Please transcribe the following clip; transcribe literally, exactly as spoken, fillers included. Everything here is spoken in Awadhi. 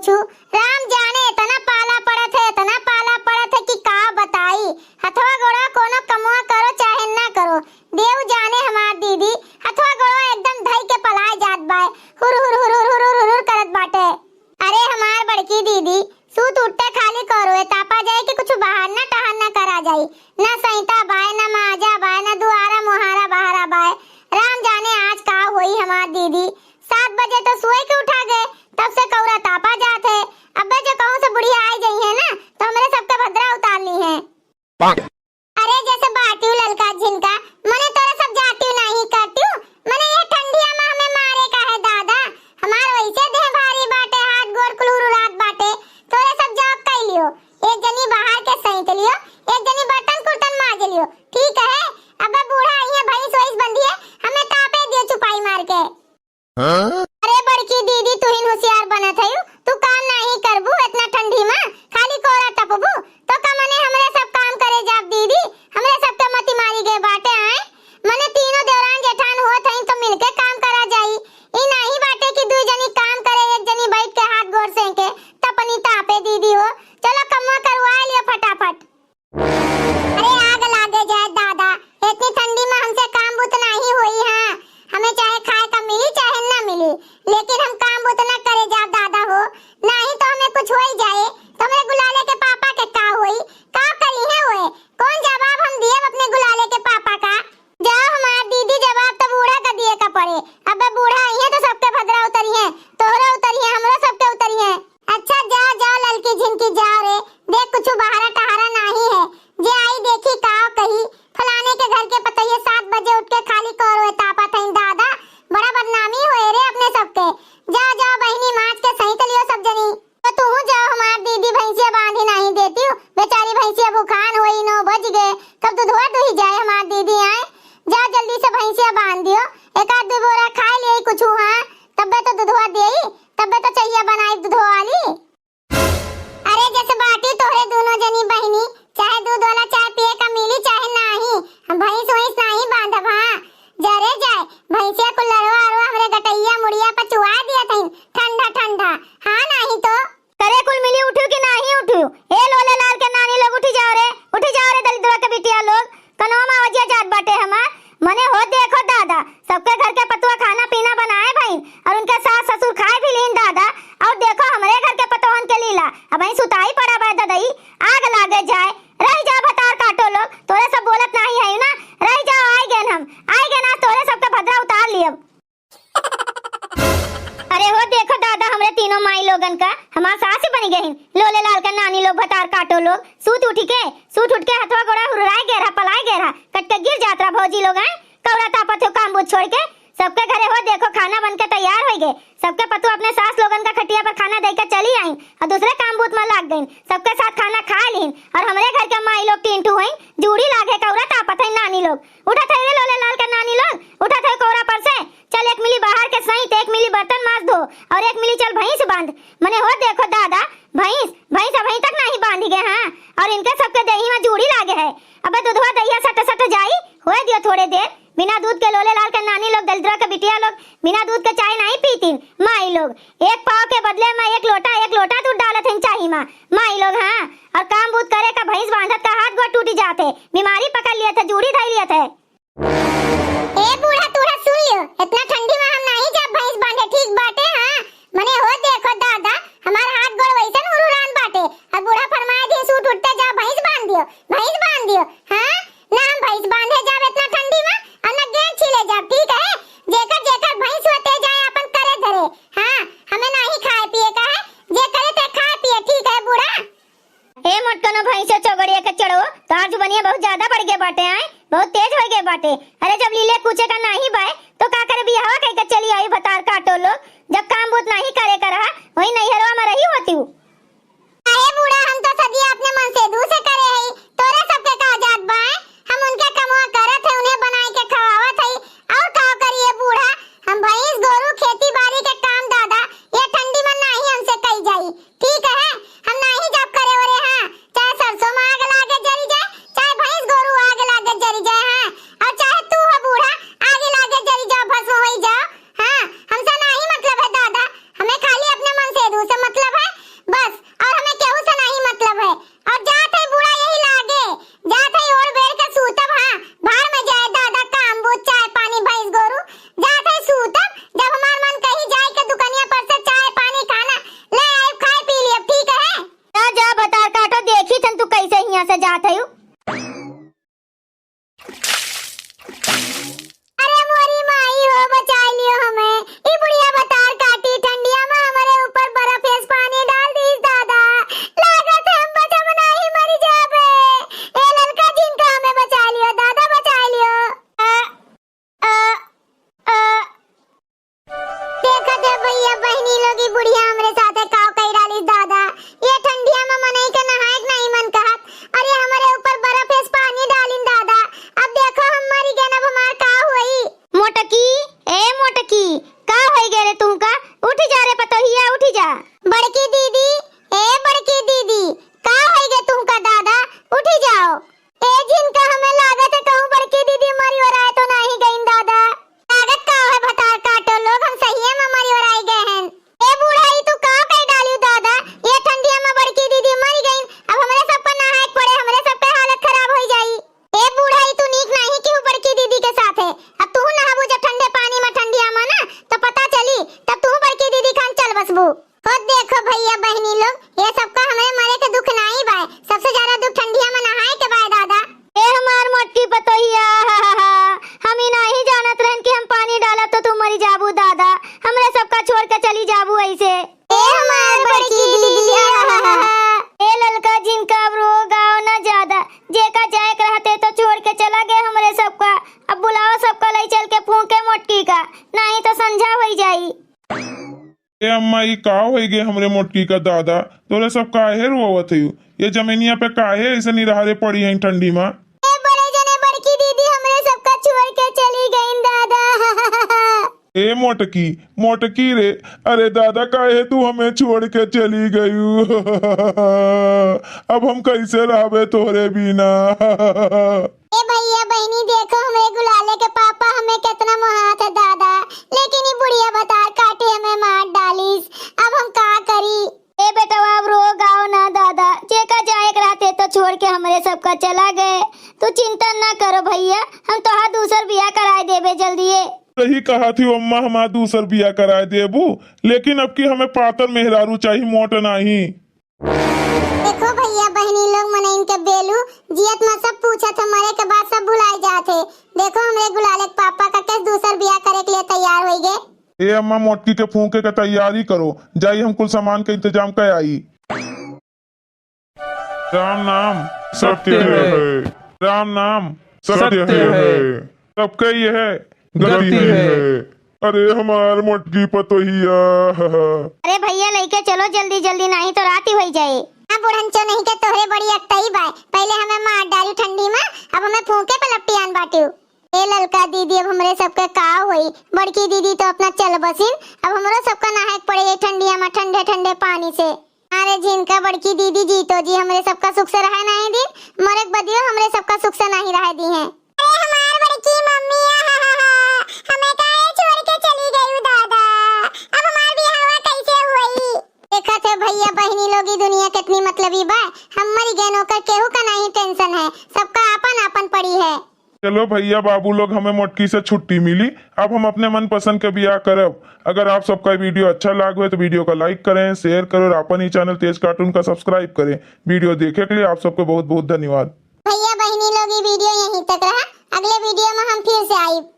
तू, राम जाने इतना पाला पड़त है, इतना पाला पड़त है कि का बताई। हथवा गोड़वा कोनो कमवा करो चाहे ना करो, देव जाने हमार दीदी, हथवा गोड़वा एकदम धई के पलाए जात बाए, हुर हुर हुर हुर हुर हुर हुर करत बाटे। अरे हमार बड़की दीदी, सूत उठते खाली करो, ए तापा जाए कि कुछ बहारना टहरना करा जाई। ना सैता बाय, ना माजा बाय, ना दुआरा मोहारा बहारा बाय। राम जाने आज का होई हमार दीदी। सात बजे तो सोए के उठा गए, तब से कौरा तापा जात है। अब्बे जो कहूँ से बुढ़िया आई जाई है ना, तो हमरे सबके भद्रा उतार ली है। अरे जैसे बाटियो ललका झिनका, मने तोरे सब जाटियो नाही काटियो, मने ये ठंडिया में हमें मारे का है दादा। हमार वैसे देह भारी बाटे, हाथ गोड़ कुल हुरुरात बाटे, तोरे सब जॉब कई लियो। एक जनी बाहर के सैंत लियो, एक जनी बर्तन कुर्तन माज लियो, ठीक है? अबे बूढ़ा आई है, भैंस वैस बंधी है, हमें तापे दियो चुपाई मार के। हाँ? अरे बड़की दीदी, तुहिन होशियार बनत हयू, तू काम नाही करबू इतना ठंडी मा, खाली कोरा तपबू, तो का मने हमरे सब काम करे जाब दीदी, हमरे सबके मती मारी गए बाटे आए, मने तीनों देवरान जेठान होत हईन तो मिलके काम करा जाई। ई नाही बाटे कि दुई जनी काम करे, एक जनी बैठ के हाथ गोड़ सेंके, तपनी तापे दीदी हो। चलो कमवा करवाए लियो फटाफट। अरे आग लागे जाए दादा, इतनी ठंडी मा हमसे काम बुत नाही होई है। हमें चाहे खाए का मिली चाहे ना मिली, लेकिन हम काम बुत ना करे जाब दादा हो। नाही तो हमें कुछ होई जाए तो हमरे गुलाले के पापा के का होई, का करी है ओए? कौन जवाब हम दिए अपने गुलाले के पापा का? जाओ हमार दीदी, जवाब तो बूढ़ा का दिए का पड़े। अबे बूढ़ा आई है तो सबके भद्रा उतरी है, तोहरा उतरी है, हमरो सबके उतरी है। अच्छा जाओ जाओ ललकी झिनकी जाओ रे, देख कुछ बहारा टहारा नाही है, जे आई देखी का कही, फलाने के घर के पतोहिया सात बजे उठ के खाली करो तापत हईन दादा, बड़ा बदनामी होए रे अपने सबके। जाओ जाओ बहिनी माज के सैंत लियो सब जनी। तो तू जाओ हमार दीदी भैंसिया बांधी नाही देती हो, बेचारी भैंसिया भुखान होई, नौ बज गए, कब दुधवा दुही जाए हमार दीदी आए। जाओ जल्दी से भैंसिया बांध दियो, एक आध दो बोरा खाए लिए कुछ, हाँ तब्बे तो दुधवा देई, तब्बे तो चहिया बनाई दुधवा वाली। अरे जस बाटी तोहरे दोनों जनी बहिनी, चाहे दूध वाला चाय पिए का मिली चाहे नाही, हम भैंस वैंस नाही बांधब। हाँ, जरे जाए, भैंसिया कुल लरवा अरवा हमरे गटैया मुड़िया पर चुआ दिया थईन, ठंडा ठंडा। हाँ, नाही तो। करे कुल मिली उठू कि नाही उठू? ए लोले लाल के नानी लोग, उठी जाओ रे, उठी जाओ रे दलिद्रा के बिटिया लोग। कनवा मा वजिया जात बाटे हमार। मने हो देखो दादा, सबके घर के पतुआ खाना पीना बनाए भईन और उनके सास ससुर खाए भी लीन दादा। और देखो हमरे घर के पतोहन के लीला, अबहीं सुताई पड़ा बा ददई, आग लागे जाए। रहि जा भतार काटो लोग, तोरे सब बोलत नाही है ना, रहि जा, आइ गेन हम, आइ गेन आज तोरे सबके भद्रा उतार लियब। अरे हो देखो दादा, हमरे तीनों माई लोगन का हमार सास ही बनी गईन। लोले लाल का नानी लोग, भतार काटो लोग, सूत उठी के, सूत उठ के हथवा गोड़ा हुर्राए गेरहा, पलाए गेरहा, कट के गिर जात रहा भौजी लोग, आए कौरा तापत हो काम बूझ छोड़ के। सबके घरे हो देखो खाना बन के तैयार होइ गए। सबके पतोह अपने सास लोगन का खटिया पर खाना दे के चली आईं और दूसरे काम बूत में लाग गईं। सबके साथ खाना खा लीन और हमरे घर के माई लोग तीन ठू हईं, जूड़ी लागे कौरा तापत है नानी लोग। उठत है रे लोले लाल के नानी लोग, उठत है कोरा पर से। चल एक मिली बाहर के सईत, एक मिली बर्तन माज धो और एक मिली चल भैंस बांध। मने हो देखो दादा, भैंस, भैंस अबहीं तक नाही बांधी गए, हाँ, और इनके सबके देही में जूड़ी लागे है। अबे दुधवा दहिया सट सट जाई, होए दियो थोड़े देर। बिना दूध के लोले लाल के नानी लोग, दलिद्रा के बिटिया लोग, बिना दूध के चाय नाही पीतीन। माई लोग, एक पाव के बदले में एक लोटा, एक लोटा दूध डालत हैं चाही मा। माई लोग, हाँ, और काम बूत करे का भैंस बांधत का हाथ गोड़ टूटी जात है, बीमारी पकड़ लियत है, जूड़ी धई लियत है। ए बूढ़ा, तूढ़ा सुन लियो, इतना ठंडी में हम नाही जाब भैंस बांधे, ठीक बाटे? हाँ, मने हो देखो दादा, हमार हाथ गोड़ वैसन हुरहुरान बाटे, और बूढ़ा फरमाए दिए सूत उठते जाओ भैंस बांध दियो, भैंस बांध दियो। हाँ, ना हम भैंस बांधे जाब इतना ठंडी में, और ना गेहूं छीले जाब, ठीक है? जेकर जेकर भैंस होते जाए अपन करे धरे। हाँ, हमें नाही खाए पिए का है, जे करे ते खाए पिए, ठीक है बूढ़ा? ए मोटकनो भैंसो चौगड़िया के चढ़ो, तोहार जुबनिया बहुत ज्यादा बढ़ गए बाटे, आए बहुत तेज हो गए बाटे। अरे जब लीले कूचे का नाही बाय तो का करे, बियाहवा कह के चली आई भतार काटो लोग। जब काम बूत नाही करे का रहा, वही नैहरवा में रही होती हूँ। अरे बूढ़ा, हम तो सदिया अपने मन से दू से करे हई, तोरे सबके का जात बाय? हम उनके कमवा करत है, उन्हें बनाई के खवावत हई, और का करिए बूढ़ा? हम भैंस गोरू खेती बाड़ी के काम दादा ये ठंडी में नाही हमसे कई जाई। ठीक है, हम नाही जाब करे ओरे, हाँ, चाहे सरसों में आग लागे जरी जाए, चाहे भैंस गोरू आग लागे जरी जाए, हाँ, और चाहे तू हो बूढ़ा, आगे लागे जरी जाओ, भस्म होई जाओ, हाँ, हमसे नाही मतलब है। बड़की दीदी, ए बड़की दीदी, का होइगे तुहका दादा? उठी जाओ। ए झिनका, हमें लागत है कहूँ बड़की दीदी मरी ओराए तो नाही गईन दादा। लागत का है भतार काटो लोग, हम सहिए में मरी ओराई गए हैं। ए बूढ़ा, ई तू का कह डालियो दादा? ये ठंडिया में बड़की दीदी मरी गईन, अब हमरे सबका नहाए के पड़े, हमरे सबके हालत खराब होई जाई। ए बूढ़ा, ई तू नीक नाही केहू बड़की दीदी के साथ है। अब तू नहाबू जब ठंडे पानी में ठंडिया में ना, तो पता चली, तब तू बड़की दीदी खान चल बसबू। खुद देखो भैया बहिनी लोग, ये सबका हमरे मरे के दुख नाही बाय, सबसे ज्यादा दुख ठंडिया में नहाए के बाय दादा। ए हमार मोटकी पतोहिया, हम ई नाही जानत रहन कि हम पानी डालब तो तू मरी जाबू दादा, हमरे सबका छोड़ के चली जाबू ऐसे। ए हमार बड़की दीदी, ए ललका झिनका, अब रो गाओ ना ज्यादा, जेका जाए के रहते तो छोड़ के चला गए हमरे सबका। अब बुलाओ सबका, लई चल के फूंके मोटकी का, नाही तो संझा होई जाई। ए अम्मा, ई का होई गे हमरे मोटकी का दादा? तोरे सब काहे रोवत हयू? ये जमीनिया पे काहे ऐसे निरहरे पड़ी हैं ठंडी मा? ए बड़े जने बड़की दीदी हमरे सबका छोड़ के चली गईन दादा। ए मोटकी, मोटकी रे, अरे दादा काहे तू हमें छोड़ के चली गयू? अब हम कैसे रहबे तोहरे बिना? ए भैया बहिनी, देखो हमरे गुलाले के पापा हमें केतना मोहात है दादा, लेकिन ई बुढ़िया भतार काटी हमें मार डालिस, अब हम का करी? ए बेटवा, अब रो गाओ ना दादा, जेका जाए के रहते तो छोड़ के हमरे सबका चला गए। तू चिंता ना करो भैया, हम तोहार दूसर बियाह कराए देबे जल्दिए। सही कहा थी अम्मा, हमार दूसर बियाह कराए देबू, लेकिन अब की हमें पातर मेहरारू चाही, मोट नाही। देखो भैया बहिनी लोग, मनइन के बेलू, जियत में सब पूछत है, मरे के बाद सब भुलाए जात है। देखो हमरे गुलाले के पापा का कैसे दूसर बियाह करे के लिए तैयार होई गे। ए अम्मा, मोटकी के फूंके के तैयारी करो, जाई हम कुल सामान के इंतजाम कर आई। राम नाम सत्य सत्य है। है। राम नाम सत्य सत्य है। है। सबके यह गति गति है। है। अरे हमार मोटकी पतोहिया। अरे भैया, लइके चलो जल्दी जल्दी, नाही तो रात ही होई जाए। हाँ बुढ़नचो, नहीं के तोहरे बड़ी अकतई बाय, पहले हमें मार डाली ठंडी में, अब हमें फूंके पे लपटियान बाटियो। ए ललका दीदी, अब हमरे सबके का होई? बड़की दीदी तो अपना चल बसिन, अब हमरो सबका नहाए के पड़े ये ठंडिया में ठंडे ठंडे पानी से। अरे जिनका बड़की दीदी जीतो जी हमरे सबका सुख से रहे नाही दिन, मरे के बदियो हमरे सबका सुख से नाही रहे दी हैं। अरे हमार बड़की मम्मी, आहाहाहा, हमें काहे छोड़ के चली गयू दादा, अब हमार बियाहवा कैसे होई? देखत है भैया बहिनी लोग, ई दुनिया कितनी मतलबी बा, हम मरी गए ओकर केहू का नाही टेंशन है, सबका आपन आपन पड़ी है। चलो भैया बाबू लोग, हमें मोटकी से छुट्टी मिली, अब हम अपने मनपसंद के बियाह करब। अगर आप सबका वीडियो अच्छा लाग हो तो वीडियो का लाइक करें, शेयर करें और अपन ही चैनल तेज कार्टून का सब्सक्राइब करें। वीडियो देखे के लिए आप सबको बहुत बहुत धन्यवाद। भैया बहिनी लोग, ई वीडियो यहीं तक रहा, अगले वीडियो में हम फिर से आइब।